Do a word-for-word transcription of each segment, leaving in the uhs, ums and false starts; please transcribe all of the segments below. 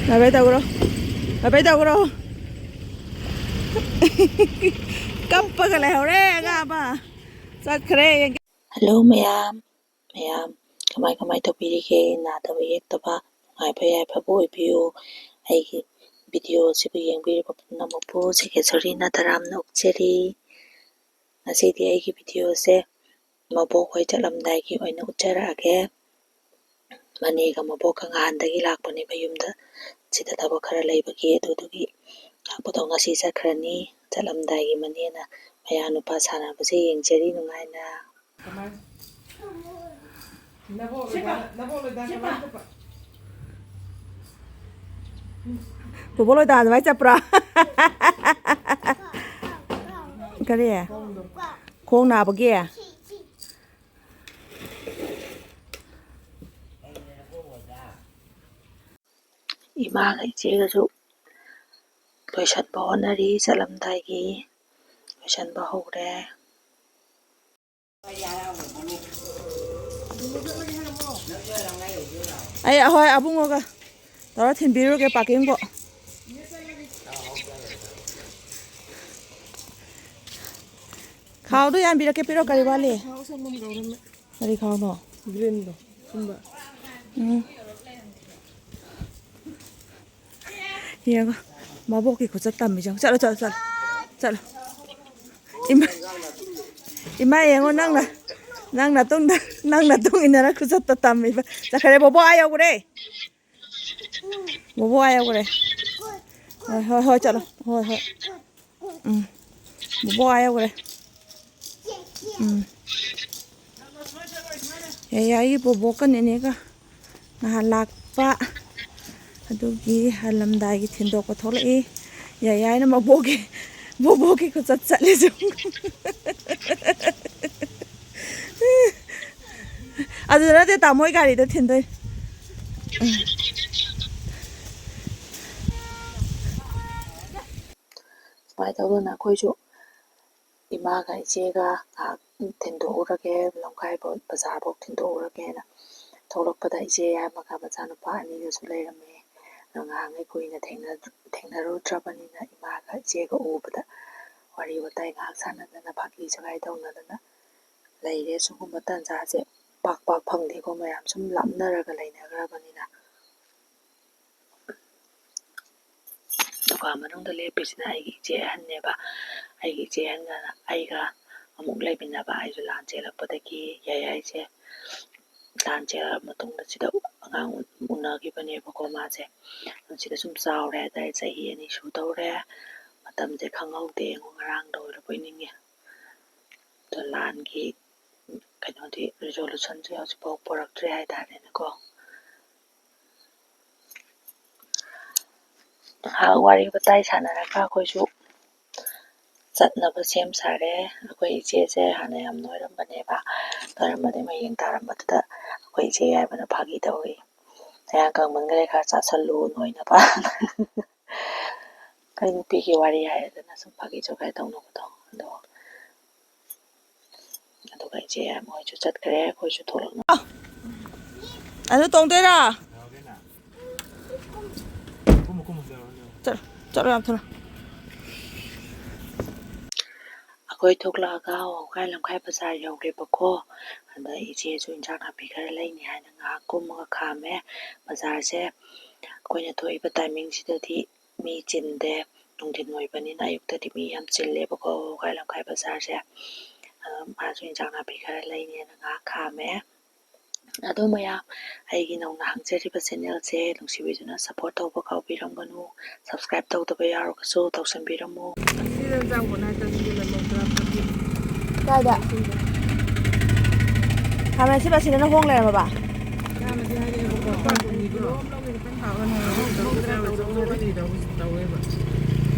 ꯕꯥꯏ ꯕꯥꯏ ꯇꯧꯈ꯭ꯔꯣ꯫ ꯕꯥꯏ ꯕꯥꯏ ꯇꯧꯈ꯭ꯔꯣ꯫ ꯀꯞꯄꯒ ꯂꯩꯍꯧꯔꯦ ꯑꯉꯥꯡ ꯑꯃ꯫ ꯆꯠꯈ꯭ꯔꯦ꯫ ꯍꯜꯂꯣ ꯃꯌꯥꯝ, ꯃꯌꯥꯝ ꯀꯃꯥꯏ ꯀꯃꯥꯏ ꯇꯧꯕꯤꯔꯤꯒꯦ? ꯅꯥꯗꯕ ꯌꯦꯛꯇꯕ, ꯅꯨꯡꯉꯥꯏꯕ ꯌꯥꯏꯐꯕ ꯑꯣꯏꯕꯤꯌꯨ꯫ ꯑꯩꯒꯤ ꯚꯤꯗꯤꯑꯣꯁꯤꯕꯨ ꯌꯦꯡꯕꯤꯔꯤꯕ ꯄꯨꯝꯅꯃꯛꯄꯨ ꯁꯦꯀꯦꯁꯣꯔꯤꯅ ꯇꯔꯥꯝꯅ ꯑꯣꯛꯆꯔꯤ꯫ ꯉꯁꯤꯗꯤ ꯑꯩꯒꯤ ꯚꯤꯗꯤꯑꯣꯁꯦ ꯃꯕꯣꯛ ꯍꯣꯏ ꯆꯠꯂꯝꯗꯥꯏꯒꯤ ꯑꯣꯏꯅ ꯎꯠꯆꯔꯛꯑꯒꯦ꯫ ꯃꯅꯦꯒ ꯃꯕꯣꯛꯀ ꯉꯍꯥꯟꯗꯒꯤ ꯂꯥꯛꯄꯅꯦꯕ ꯌꯨꯝꯗ, ꯁꯤꯗ ꯊꯕꯛ ꯈꯔ ꯂꯩꯕꯒꯤ꯫ ꯑꯗꯨꯗꯨꯒꯤ ꯂꯥꯛꯄꯗꯣ ꯉꯁꯤ ꯆꯠꯈ꯭ꯔꯅꯤ꯫ ꯆꯠꯂꯝꯗꯥꯏꯒꯤ ꯃꯅꯦꯅ ꯃꯌꯥ ꯅꯨꯄꯥ ꯁꯥꯟꯅꯕꯁꯦ ꯌꯦꯡꯖꯔꯤ ꯅꯨꯡꯉꯥꯏꯅ꯫ ꯕꯣꯕꯣ ꯂꯣꯏꯗꯥ ꯑꯗꯨꯃꯥꯏꯅ ꯆꯠꯄ꯭ꯔꯥ? ꯀꯔꯤ? ꯈꯣꯡ ꯅꯥꯕꯒꯤ? ꯏꯃꯥꯒ ꯏꯆꯦꯒꯁꯨ ꯂꯣꯏꯁꯟꯕ ꯍꯣꯠꯅꯔꯤ, ꯆꯠꯂꯝꯗꯥꯏꯒꯤ ꯂꯣꯏꯁꯟꯕ ꯍꯧꯔꯦ꯫ ꯑꯩ, ꯍꯣꯏ, ꯑꯕꯨꯡꯉꯣꯒ ꯇꯧꯔ ꯊꯤꯟꯕꯤꯔꯨꯔꯒꯦ ꯄꯥꯔꯀꯤꯡꯕꯣ꯫ ꯈꯥꯎꯗꯣ ꯌꯥꯟꯕꯤꯔꯛꯀꯦ, ꯄꯤꯔꯣ, ꯀꯔꯤ ꯋꯥꯠꯂꯤ? ꯈꯥꯎ ꯁꯪꯒꯣꯝ ꯌꯥꯎꯔꯝꯃꯦ꯫ ꯀꯔꯤ ꯈꯥꯎꯅꯣ? ꯒ꯭ꯔꯤꯟꯗꯣ, ꯁꯨꯝꯕ꯫ ꯎꯝ꯫ ꯌꯦꯡꯉꯣ, ꯃꯕꯣꯛꯀꯤ ꯈꯨꯆꯠ ꯇꯝꯃꯤꯁꯦ ꯌꯦꯡꯉꯣ꯫ ꯆꯠꯂꯣ, ꯆꯠꯂꯣ, ꯆꯠꯂꯣ, ꯆꯠꯂꯣ꯫ ꯏꯃꯥ, ꯏꯃꯥ ꯌꯦꯡꯉꯣ, ꯅꯪꯅ, ꯅꯪ ꯅꯇꯨꯡꯗ, ꯅꯪ ꯅꯇꯨꯡ ꯏꯟꯅꯔ ꯈꯨꯆꯠꯇ ꯇꯝꯃꯤꯕ꯫ ꯆꯠꯈ꯭ꯔꯦ, ꯕꯣꯕꯣ ꯑꯥ ꯌꯧꯈ꯭ꯔꯦ꯫ ꯕꯣꯕꯣ ꯑꯥ ꯌꯧꯈ꯭ꯔꯦ꯫ ꯍꯣꯏ, ꯍꯣꯏ, ꯍꯣꯏ, ꯆꯠꯂꯣ꯫ ꯍꯣꯏ, ꯍꯣꯏ꯫ ꯎꯝ꯫ ꯕꯣꯕꯣ ꯑꯥ ꯌꯧꯈ꯭ꯔꯦ꯫ ꯎꯝ꯫ ꯌꯥꯏꯌꯦ, ꯑꯩꯒꯤ ꯕꯣꯕꯣꯛꯀ ꯅꯦꯅꯦꯒ ꯅꯍꯥꯟ ꯂꯥꯛꯄ, ꯑꯗꯨꯒꯤ ꯍꯜꯂꯝꯗꯥꯏꯒꯤ ꯊꯤꯟꯗꯣꯛꯄ ꯊꯣꯛꯂꯛꯏ꯫ ꯌꯥꯏꯌꯦ, ꯑꯩꯅ ꯃꯕꯣꯛꯀꯤ, ꯕꯣꯕꯣꯛꯀꯤ ꯈꯨꯆꯠ ꯆꯠꯂꯤꯁꯦ꯫ ꯑꯗꯨꯗ ꯅꯠꯇꯦ, ꯇꯥꯃꯣꯏ ꯒꯥꯔꯤꯗ ꯊꯤꯟꯗꯣꯏ꯫ ꯎꯝ꯫ ꯁꯨꯃꯥꯏꯅ ꯇꯧꯗꯅ ꯑꯩꯈꯣꯏꯁꯨ ꯏꯃꯥꯒ ꯏꯆꯦꯒ ꯉꯥꯏꯍꯥꯛ ꯊꯤꯟꯗꯣꯛꯎꯔꯒꯦ, ꯂꯝꯈꯥꯏꯐꯥꯎ ꯕꯖꯥꯔꯐꯥꯎ ꯊꯤꯟꯗꯣꯛꯎꯔꯒꯦꯅ ꯊꯣꯛꯂꯛꯄꯗ ꯏꯆꯦ ꯌꯥꯏꯃꯒ ꯃꯆꯥꯅꯨꯄꯥ ꯑꯅꯤꯒꯁꯨ ꯂꯩꯔꯝꯃꯦ꯫ ꯑꯗꯣ ꯉꯍꯥꯟꯈꯩ ꯀꯨꯏꯅ ꯊꯦꯡꯅ-, ꯊꯦꯡꯅꯔꯨꯗ꯭ꯔꯕꯅꯤꯅ ꯏꯃꯥꯒ ꯏꯆꯦꯒ ꯎꯕꯗ ꯋꯥꯔꯤ ꯋꯥꯇꯥꯏ ꯉꯥꯏꯍꯥꯛ ꯁꯥꯟꯅꯗꯅ ꯐꯥꯒꯤ ꯖꯣꯒꯥꯏ ꯇꯧꯅꯗꯅ ꯂꯩꯔꯦ꯫ ꯁꯤꯒꯨꯝꯕ ꯇꯥꯟꯖꯥꯁꯦ ꯄꯥꯛ ꯄꯥꯛ ꯐꯪꯗꯦꯀꯣ, ꯃꯌꯥꯝ ꯁꯨꯝ ꯂꯥꯞꯅꯔꯒ ꯂꯩꯅꯈ꯭ꯔꯕꯅꯤꯅ꯫ ꯗꯨꯀꯥꯟ ꯃꯅꯨꯡꯗ ꯂꯦꯞꯄꯤꯁꯤꯅ ꯑꯩꯒꯤ ꯏꯆꯦ ꯑꯍꯟꯅꯦꯕ꯫ ꯑꯩꯒꯤ ꯏꯆꯦ ꯑꯍꯟꯒ ꯑꯩꯒ ꯑꯃꯨꯛ ꯂꯩꯃꯤꯟꯅꯕ꯫ ꯑꯩꯁꯨ ꯂꯥꯟ ꯆꯦꯜꯂꯛꯄꯗꯒꯤ ꯌꯥꯏ ꯌꯥꯏꯁꯦ ꯂꯥꯟ ꯆꯦꯜꯂꯛꯑ ꯃꯇꯨꯡꯗ ꯁꯤꯗ ꯑꯉꯥꯡ ꯎꯅꯈꯤꯕꯅꯦꯕꯀꯣ ꯃꯥꯁꯦ꯫ ꯁꯤꯗ ꯁꯨꯝ ꯆꯥꯎꯔꯦ ꯍꯥꯏꯇꯥꯔꯦ, ꯆꯍꯤ ꯑꯅꯤ ꯁꯨꯗꯧꯔꯦ꯫ ꯃꯇꯝꯁꯦ ꯈꯪꯍꯧꯗꯦ, ꯌꯦꯡꯉꯣ, ꯉꯔꯥꯡꯗ ꯑꯣꯏꯔꯕꯣꯏ ꯅꯤꯡꯉꯦ꯫ ꯑꯗꯣ ꯂꯥꯟꯒꯤ ꯀꯩꯅꯣꯗꯤ, resolutionꯁꯦ ꯍꯧꯖꯤꯛꯐꯥꯎ ꯄꯨꯔꯛꯇ꯭ꯔꯤ ꯍꯥꯏꯇꯥꯔꯦꯅꯦꯀꯣ꯫ ꯉꯥꯏꯍꯥꯛ ꯋꯥꯔꯤ ꯋꯥꯇꯥꯏ ꯁꯥꯟꯅꯔꯒ ꯑꯩꯈꯣꯏꯁꯨ ꯆꯠꯅꯕ ꯁꯦꯝ ꯁꯥꯔꯦ꯫ ꯑꯩꯈꯣꯏ ꯏꯆꯦꯁꯦ ꯍꯥꯟꯅ ꯌꯥꯝ ꯅꯣꯏꯔꯝꯕꯅꯦꯕ, ꯅꯣꯏꯔꯝꯕꯗꯒꯤ ꯃꯌꯦꯡ ꯇꯥꯔꯝꯕꯗꯨꯗ ꯑꯩꯈꯣꯏ ꯏꯆꯦ ꯌꯥꯏꯃꯅ ꯐꯥꯒꯤ ꯇꯧꯔꯤ, "ꯅꯌꯥꯡ ꯀꯪꯃꯟꯈ꯭ꯔꯦ, ꯈꯔ ꯆꯥꯁꯜꯂꯨ ꯅꯣꯏꯅꯕ"꯫ ꯑꯩ ꯅꯨꯄꯤꯒꯤ ꯋꯥꯔꯤ ꯍꯥꯏꯔꯗꯅ ꯁꯨꯝ ꯐꯥꯒꯤ ꯖꯣꯒꯥꯏ ꯇꯧꯅꯕꯗꯣ꯫ ꯑꯗꯣ ꯑꯗꯨꯒ ꯏꯆꯦ ꯃꯣꯏꯁꯨ ꯆꯠꯈ꯭ꯔꯦ, ꯑꯩꯈꯣꯏꯁꯨ ꯊꯣꯛꯂꯛꯅꯕ꯫ ꯑꯗꯨ ꯇꯣꯡꯗꯣꯏꯔꯥ? ꯆꯠꯂꯣ, ꯆꯠꯂꯣ, ꯌꯥꯝ ꯊꯨꯅ꯫ ꯑꯩꯈꯣꯏ ꯊꯣꯛꯂꯛꯑꯒ ꯋꯥꯕꯒꯥꯏ ꯂꯝꯈꯥꯏ ꯕꯖꯥꯔ ꯌꯧꯔꯦꯕꯀꯣ꯫ ꯑꯗ ꯏꯆꯦꯁꯨ ꯏꯟꯖꯥꯡ ꯅꯥꯄꯤ ꯈꯔ ꯂꯩꯅꯤ ꯍꯥꯏꯅ ꯉꯥꯏꯍꯥꯛ ꯀꯨꯝꯃꯒ ꯈꯥꯝꯃꯦ꯫ ꯕꯖꯥꯔꯁꯦ ꯑꯩꯈꯣꯏꯅ ꯊꯣꯛꯏꯕ timingꯁꯤꯗꯗꯤ ꯃꯤ ꯆꯤꯟꯗꯦ, ꯅꯨꯡꯊꯤꯟ ꯑꯣꯏꯕꯅꯤꯅ꯫ ꯑꯌꯨꯛꯇꯗꯤ ꯃꯤ ꯌꯥꯝ ꯆꯤꯜꯂꯦꯕꯀꯣ ꯋꯥꯕꯒꯥꯏ ꯂꯝꯈꯥꯏ ꯕꯖꯥꯔꯁꯦ꯫ ꯑ, ꯃꯥꯁꯨ ꯏꯟꯖꯥꯡ ꯅꯥꯄꯤ ꯈꯔ ꯂꯩꯅꯦꯅ ꯉꯥꯏꯍꯥꯛ ꯈꯥꯝꯃꯦ꯫ ꯑꯗꯣ ꯃꯌꯥꯝ, ꯑꯩꯒꯤ ꯅꯧꯅ ꯍꯥꯡꯖꯔꯤꯕ channelꯁꯦ ꯅꯨꯡꯁꯤꯕꯤꯗꯨꯅ support ꯇꯧꯕ ꯀꯥꯎꯕꯤꯔꯝꯒꯅꯨ꯫ Subscribe ꯇꯧꯗꯕ ꯌꯥꯎꯔꯒꯁꯨ ꯇꯧꯁꯟꯕꯤꯔꯝꯃꯨ꯫ ꯀꯥꯏꯗ? ꯈꯥꯃꯦꯟ ꯑꯁꯤꯟꯕ ꯑꯁꯤꯗꯅ ꯍꯣꯡ ꯂꯩꯔꯝꯃꯕ?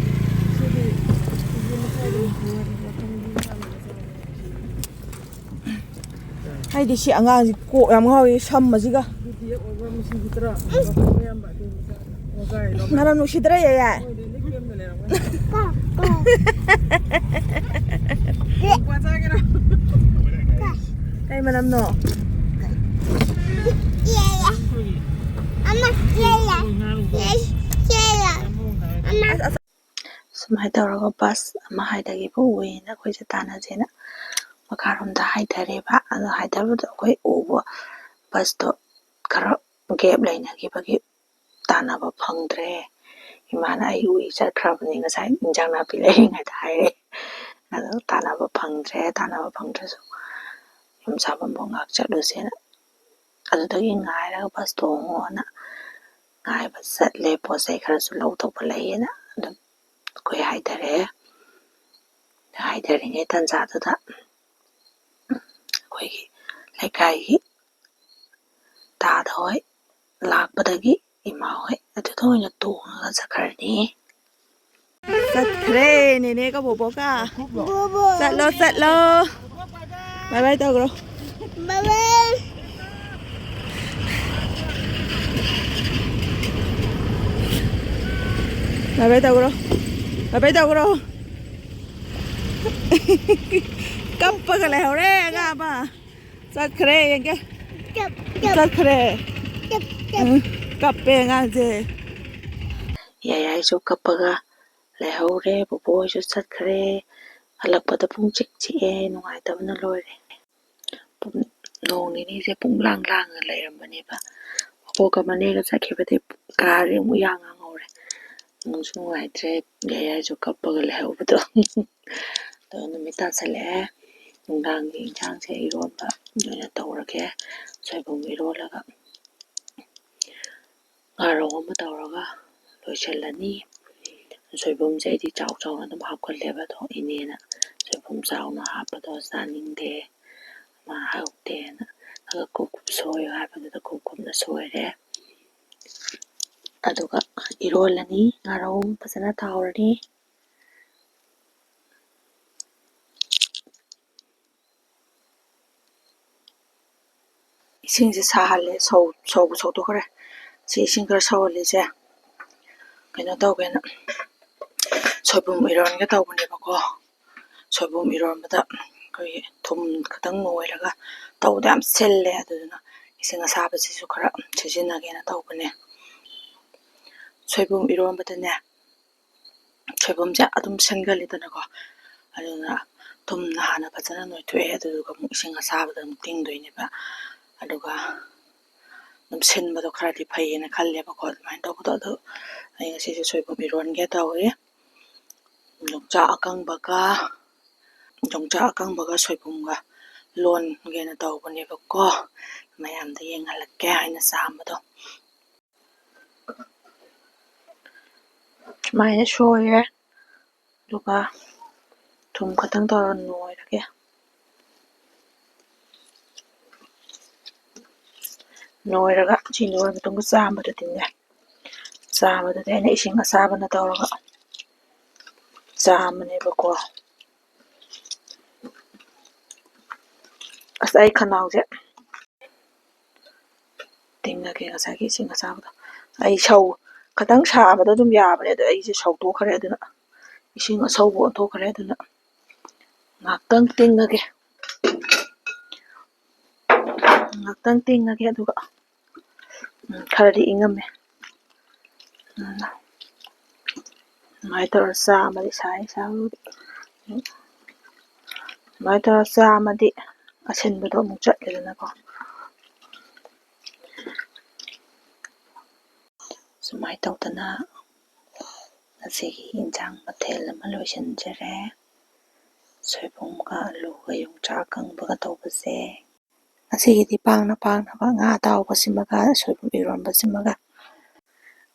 ꯑꯩꯗꯤ ꯁꯤ ꯑꯉꯥꯡꯁꯤ ꯀꯣꯛ ꯌꯥꯝ ꯉꯥꯎꯏ ꯁꯝꯕꯁꯤꯒ꯫ ꯃꯅꯝ ꯅꯨꯡꯁꯤꯗ꯭ꯔꯥ, ꯌꯥꯌꯥꯏ? ꯀꯣ, ꯀꯣ꯫ ꯀꯩ ꯃꯅꯝꯅꯣ? ꯑꯁ, ꯑꯁ꯫ ꯁꯨꯃꯥꯏꯅ ꯇꯧꯔꯒ ꯕꯁ ꯑꯃ ꯍꯥꯏꯊꯈꯤꯕ ꯎꯏꯌꯦꯅ ꯑꯩꯈꯣꯏꯁꯦ ꯇꯥꯟꯅꯁꯦꯅ ꯃꯈꯥꯔꯣꯝꯗ ꯍꯥꯏꯊꯔꯦꯕ꯫ ꯑꯗꯣ ꯍꯥꯏꯊꯕꯗꯣ ꯑꯩꯈꯣꯏ ꯎꯕ ꯕꯁꯇꯣ ꯈꯔ ꯒꯦꯞ ꯂꯩꯅꯈꯤꯕꯒꯤ ꯇꯥꯟꯅꯕ ꯐꯪꯗ꯭ꯔꯦ꯫ ꯏꯃꯥꯅ "ꯑꯩ ꯎꯏ, ꯆꯠꯈ꯭ꯔꯕꯅꯤ ꯉꯁꯥꯏ ꯏꯟꯖꯥꯡ ꯅꯥꯄꯤ ꯂꯩꯔꯤꯉꯩꯗ" ꯍꯥꯏꯔꯦ꯫ ꯑꯗꯣ ꯇꯥꯟꯅꯕ ꯐꯪꯗ꯭ꯔꯦ꯫ ꯇꯥꯟꯅꯕ ꯐꯪꯗ꯭ꯔꯁꯨ ꯌꯨꯝ ꯁꯥꯐꯝꯕꯨ ꯉꯥꯏꯍꯥꯛ ꯆꯠꯂꯨꯁꯦꯅ ꯑꯗꯨꯗꯒꯤ ꯉꯥꯏꯔꯒ ꯕꯁ ꯇꯣꯡꯉꯣꯅ ꯉꯥꯏꯕ ꯆꯠꯂꯦ꯫ ꯄꯣꯠ ꯆꯩ ꯈꯔꯁꯨ ꯂꯧꯊꯣꯛꯄ ꯂꯩꯌꯦꯅ ꯑꯗꯨꯝ ꯑꯩꯈꯣꯏ ꯍꯥꯏꯊꯔꯛꯑꯦ꯫ ꯍꯥꯏꯊꯔꯤꯉꯩ ꯇꯥꯟꯖꯥꯗꯨꯗ ꯑꯩꯈꯣꯏꯒꯤ ꯂꯩꯀꯥꯏꯒꯤ ꯇꯥꯗ ꯍꯣꯏ ꯂꯥꯛꯄꯗꯒꯤ ꯏꯃꯥ ꯍꯣꯏ ꯑꯗꯨꯗ ꯑꯣꯏꯅ ꯇꯣꯡꯉꯒ ꯆꯠꯈ꯭ꯔꯅꯤ꯫ ꯆꯠꯈ꯭ꯔꯦ ꯅꯦꯅꯦꯒ ꯕꯣꯕꯣꯒ꯫ ꯕꯣꯕꯣ꯫ ꯆꯠꯂꯣ, ꯆꯠꯂꯣ꯫ ꯕꯥꯏ ꯕꯥꯏ ꯇꯧꯈ꯭ꯔꯣ꯫ ꯕꯥꯏ ꯕꯥꯏ꯫ ꯕꯥꯏ ꯕꯥꯏ ꯇꯧꯈ꯭ꯔꯣ꯫ ꯕꯥꯏ ꯕꯥꯏ ꯇꯧꯈ꯭ꯔꯣ꯫ ꯀꯞꯄꯒ ꯂꯩꯍꯧꯔꯦ ꯑꯉꯥꯡ ꯑꯃ꯫ ꯆꯠꯈ꯭ꯔꯦ, ꯌꯦꯡꯒꯦ꯫ ꯀꯞ, ꯀꯞ꯫ ꯆꯠꯈ꯭ꯔꯦ꯫ ꯀꯞ, ꯀꯞ꯫ ꯎꯝ, ꯀꯞꯄꯦ ꯑꯉꯥꯡꯁꯦ꯫ ꯌꯥꯌꯥꯏꯁꯨ ꯀꯞꯄꯒ ꯂꯩꯍꯧꯔꯦ꯫ ꯕꯣꯕꯣ ꯍꯣꯏꯁꯨ ꯆꯠꯈ꯭ꯔꯦ꯫ ꯍꯜꯂꯛꯄꯗ ꯄꯨꯡ ꯆꯤꯛ ꯆꯤꯛꯑꯦ, ꯅꯨꯡꯉꯥꯏꯇꯕꯅ ꯂꯣꯏꯔꯦ꯫ ꯄꯨꯡ, ꯅꯣꯡ ꯅꯤꯅꯤꯁꯦ ꯄꯨꯡ ꯂꯥꯡ ꯂꯥꯡꯉ ꯂꯩꯔꯝꯕꯅꯦꯕ꯫ ꯕꯣꯕꯣꯒ ꯃꯅꯦꯒ ꯆꯠꯈꯤꯕꯗꯩ ꯀꯥꯔꯦ ꯑꯃꯨꯛ ꯏꯌꯥꯡ ꯉꯥꯡꯍꯧꯔꯦ꯫ ꯅꯨꯡꯁꯨ ꯅꯨꯡꯉꯥꯏꯇ꯭ꯔꯦ, ꯌꯥꯌꯥꯏꯁꯨ ꯀꯞꯄꯒ ꯂꯩꯍꯧꯕꯗꯣ꯫ ꯑꯗꯣ ꯅꯨꯃꯤꯠ ꯇꯥꯁꯜꯂꯛꯑꯦ꯫ ꯅꯨꯡꯗꯥꯡꯒꯤ ꯏꯟꯁꯥꯡꯁꯦ ꯏꯔꯣꯟꯕ ꯑꯣꯏꯅ ꯇꯧꯔꯒꯦ꯫ ꯁꯣꯏꯕꯨꯝ ꯏꯔꯣꯜꯂꯒ ꯉꯥꯔꯧ ꯑꯃ ꯇꯧꯔꯒ ꯂꯣꯏꯁꯤꯜꯂꯅꯤ꯫ ꯁꯣꯏꯕꯨꯝꯁꯦ ꯑꯩꯗꯤ ꯆꯥꯎ ꯆꯥꯎꯅ ꯑꯗꯨꯝ ꯍꯥꯞꯀꯜꯂꯦꯕ, ꯑꯗꯣ ꯏꯅꯦꯅ ꯁꯣꯏꯕꯨꯝ ꯆꯥꯎꯅ ꯍꯥꯞꯄꯗꯣ ꯆꯥꯅꯤꯡꯗꯦ, ꯃꯥ ꯍꯥꯎꯇꯦꯅ꯫ ꯈꯔ ꯀꯨꯞ ꯀꯨꯞ ꯁꯣꯏꯌꯣ ꯍꯥꯏꯕꯗꯨꯗ ꯀꯨꯞ ꯀꯨꯞꯅ ꯁꯣꯏꯔꯦ꯫ ꯑꯗꯨꯒ ꯏꯔꯣꯜꯂꯅꯤ, ꯉꯥꯔꯧ ꯐꯖꯅ ꯇꯥꯎꯔꯅꯤ꯫ ꯏꯁꯤꯡꯁꯦ ꯁꯥꯍꯜꯂꯦ, ꯁꯧ-, ꯁꯧꯕ ꯁꯧꯗꯣꯛꯈ꯭ꯔꯦ꯫ ꯁꯤ ꯏꯁꯤꯡ ꯈꯔ ꯁꯧꯍꯜꯂꯤꯁꯦ ꯀꯩꯅꯣ ꯇꯧꯒꯦꯅ, ꯁꯣꯏꯕꯨꯝ ꯏꯔꯣꯟꯒꯦ ꯇꯧꯕꯅꯦꯕꯀꯣ꯫ ꯁꯣꯏꯕꯨꯝ ꯏꯔꯣꯟꯕꯗ ꯑꯩꯈꯣꯏꯒꯤ ꯊꯨꯝ ꯈꯤꯇꯪ ꯅꯣꯏꯔꯒ ꯇꯧꯕꯗ ꯌꯥꯝ ꯁꯤꯜꯂꯦ꯫ ꯑꯗꯨꯗꯨꯅ ꯏꯁꯤꯡ ꯑꯁꯥꯕꯁꯤꯁꯨ ꯈꯔ ꯁꯤꯖꯤꯟꯅꯒꯦꯅ ꯇꯧꯕꯅꯦ꯫ ꯁꯣꯏꯕꯨꯝ ꯏꯔꯣꯟꯕꯗꯅꯦ, ꯁꯣꯏꯕꯨꯝꯁꯦ ꯑꯗꯨꯝ ꯁꯤꯟꯒꯜꯂꯤꯗꯅꯀꯣ꯫ ꯑꯗꯨꯅ ꯊꯨꯝꯅ ꯍꯥꯟꯅ ꯐꯖꯅ ꯅꯣꯏꯊꯣꯛꯑꯦ, ꯑꯗꯨꯗꯨꯒ ꯑꯃꯨꯛ ꯏꯁꯤꯡ ꯑꯁꯥꯕꯗ ꯑꯃꯨꯛ ꯇꯤꯡꯗꯣꯏꯅꯦꯕ꯫ ꯑꯗꯨꯒ ꯑꯗꯨꯝ ꯁꯤꯟꯕꯗꯣ ꯈꯔꯗꯤ ꯐꯩꯌꯦꯅ ꯈꯜꯂꯦꯕꯀꯣ, ꯑꯗꯨꯃꯥꯏꯅ ꯇꯧꯕꯗꯣ꯫ ꯑꯗꯣ ꯑꯩ ꯉꯁꯤꯁꯨ ꯁꯣꯏꯕꯨꯝ ꯏꯔꯣꯟꯒꯦ ꯇꯧꯔꯤ꯫ ꯌꯣꯡꯆꯥꯛ ꯑꯀꯪꯕꯒ, ꯌꯣꯡꯆꯥꯛ ꯑꯀꯪꯕꯒ ꯁꯣꯏꯕꯨꯝꯒ ꯂꯣꯟꯒꯦꯅ ꯇꯧꯕꯅꯦꯕꯀꯣ꯫ ꯃꯌꯥꯝꯗ ꯌꯦꯡꯍꯜꯂꯛꯀꯦ ꯑꯩꯅ ꯆꯥꯝꯕꯗꯣ꯫ ꯁꯨꯃꯥꯏꯅ ꯁꯣꯏꯔꯦ꯫ ꯑꯗꯨꯒ ꯊꯨꯝ ꯈꯛꯇꯪ ꯇꯧꯔꯒ ꯅꯣꯏꯔꯒꯦ꯫ ꯅꯣꯏꯔꯒ ꯁꯤ ꯅꯣꯏꯔ ꯃꯇꯨꯡꯗ ꯆꯥꯝꯕꯗꯨꯗꯤꯅꯦ, ꯆꯥꯝꯕꯗꯨꯗꯤ ꯑꯩꯅ ꯏꯁꯤꯡ ꯑꯁꯥꯕꯅ ꯇꯧꯔꯒ ꯆꯥꯝꯕꯅꯦꯕꯀꯣ꯫ ꯑꯁ, ꯑꯩ ꯈꯅꯥꯎꯁꯦ ꯇꯤꯡꯉꯒꯦ ꯉꯁꯥꯏꯒꯤ ꯏꯁꯤꯡ ꯑꯁꯥꯕꯗꯣ꯫ ꯑꯩ ꯁꯧ-, ꯈꯤꯇꯪ ꯁꯥꯕꯗ ꯑꯗꯨꯝ ꯌꯥꯕꯅꯦ, ꯑꯗꯣ ꯑꯩꯁꯦ ꯁꯧꯗꯣꯛꯈ꯭ꯔꯦ, ꯑꯗꯨꯅ ꯏꯁꯤꯡ ꯑꯁꯧꯕ ꯑꯣꯟꯊꯣꯛꯈ꯭ꯔꯦ꯫ ꯑꯗꯨꯅ ꯉꯥꯛꯇꯪ ꯇꯤꯡꯉꯒꯦ, ꯉꯥꯛꯇꯪ ꯇꯤꯡꯉꯒꯦ꯫ ꯑꯗꯨꯒ ꯎꯝ, ꯈꯔꯗꯤ ꯏꯪꯉꯝꯃꯦ꯫ ꯎꯝ, ꯑꯗꯨꯃꯥꯏꯅ ꯇꯧꯔ ꯆꯥꯝꯃꯗꯤ ꯁꯥꯏ, ꯁꯥꯕꯨꯗꯤ꯫ ꯑꯗꯨꯃꯥꯏꯅ ꯇꯧꯔ ꯆꯥꯝꯃꯗꯤ ꯑꯁꯤꯟꯕꯗꯣ ꯑꯃꯨꯛ ꯆꯠꯂꯦꯗꯅꯀꯣ꯫ ꯁꯨꯃꯥꯏꯅ ꯇꯧꯗꯅ ꯉꯁꯤꯒꯤ ꯏꯟꯁꯥꯡ ꯃꯊꯦꯜ ꯑꯃ ꯂꯣꯏꯁꯤꯟꯖꯔꯦ꯫ ꯁꯣꯏꯕꯨꯝꯒ ꯑꯂꯨꯒ ꯌꯣꯡꯆꯥꯛ ꯑꯀꯪꯕꯒ ꯇꯧꯕꯁꯦ꯫ ꯉꯁꯤꯒꯤꯗꯤ ꯄꯥꯡꯅ ꯄꯥꯡꯅꯕ ꯉꯥ ꯑꯇꯥꯎꯕꯁꯤꯃꯒ ꯁꯣꯏꯕꯨꯝ ꯏꯔꯣꯟꯕꯁꯤꯃꯒ꯫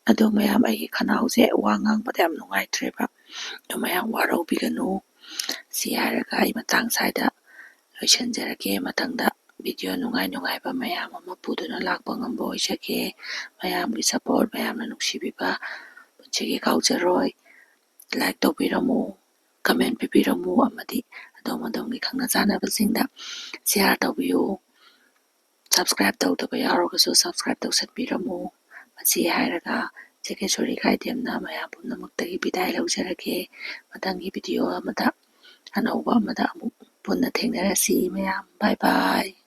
ꯑꯗꯣ ꯃꯌꯥꯝ, ꯑꯩꯒꯤ ꯈꯅꯥꯎꯁꯦ ꯋꯥ ꯉꯥꯡꯕꯗ ꯌꯥꯝ ꯅꯨꯡꯉꯥꯏꯇ꯭ꯔꯦꯕ, ꯑꯗꯣ ꯃꯌꯥꯝ ꯋꯥꯔꯧꯕꯤꯒꯅꯨ꯫ ꯁꯤ ꯍꯥꯏꯔꯒ ꯑꯩ ꯃꯇꯥꯡ ꯁ꯭ꯋꯥꯏꯗ ꯂꯣꯏꯁꯤꯟꯖꯔꯒꯦ꯫ ꯃꯊꯪꯗ ꯚꯤꯗꯤꯑꯣ ꯅꯨꯡꯉꯥꯏ ꯅꯨꯡꯉꯥꯏꯕ ꯃꯌꯥꯝ ꯑꯃ ꯄꯨꯗꯨꯅ ꯂꯥꯛꯄ ꯉꯝꯕ ꯑꯣꯏꯖꯒꯦ꯫ ꯃꯌꯥꯝꯒꯤ ꯁꯄꯣꯔꯠ, ꯃꯌꯥꯝꯅ ꯅꯨꯡꯁꯤꯕꯤꯕ ꯄꯨꯟꯁꯤꯒꯤ ꯀꯥꯎꯖꯔꯣꯏ꯫ ꯂꯥꯏꯛ ꯇꯧꯕꯤꯔꯝꯃꯨ, ꯀꯃꯦꯟ ꯄꯤꯕꯤꯔꯝꯃꯨ, ꯑꯃꯗꯤ ꯑꯗꯣꯝ ꯑꯗꯣꯝꯒꯤ ꯈꯪꯅ ꯆꯥꯟꯅꯕꯁꯤꯡꯗ ꯁꯤꯌꯥꯔ ꯇꯧꯕꯤꯌꯨ꯫ ꯁꯕꯁꯀ꯭ꯔꯥꯏꯕ ꯇꯧꯗꯕ ꯌꯥꯎꯔꯒꯁꯨ ꯁꯕꯁꯀ꯭ꯔꯥꯏꯕ ꯇꯧꯁꯟꯕꯤꯔꯝꯃꯨ꯫ ꯃꯁꯤ ꯍꯥꯏꯔꯒ ꯆꯦꯀꯦꯁꯣꯔꯤ ꯈꯥꯏꯗꯦꯝꯅ ꯃꯌꯥꯝ ꯄꯨꯝꯅꯃꯛꯇꯒꯤ ꯕꯤꯗꯥꯏ ꯂꯧꯖꯔꯒꯦ꯫ ꯃꯊꯪꯒꯤ ꯚꯤꯗꯤꯑꯣ ꯑꯃꯗ ꯑꯅꯧꯕ ꯑꯃꯗ ꯑꯃꯨꯛ ꯄꯨꯟꯅ ꯊꯦꯡꯅꯔꯁꯤ ꯃꯌꯥꯝ꯫ Bye bye꯫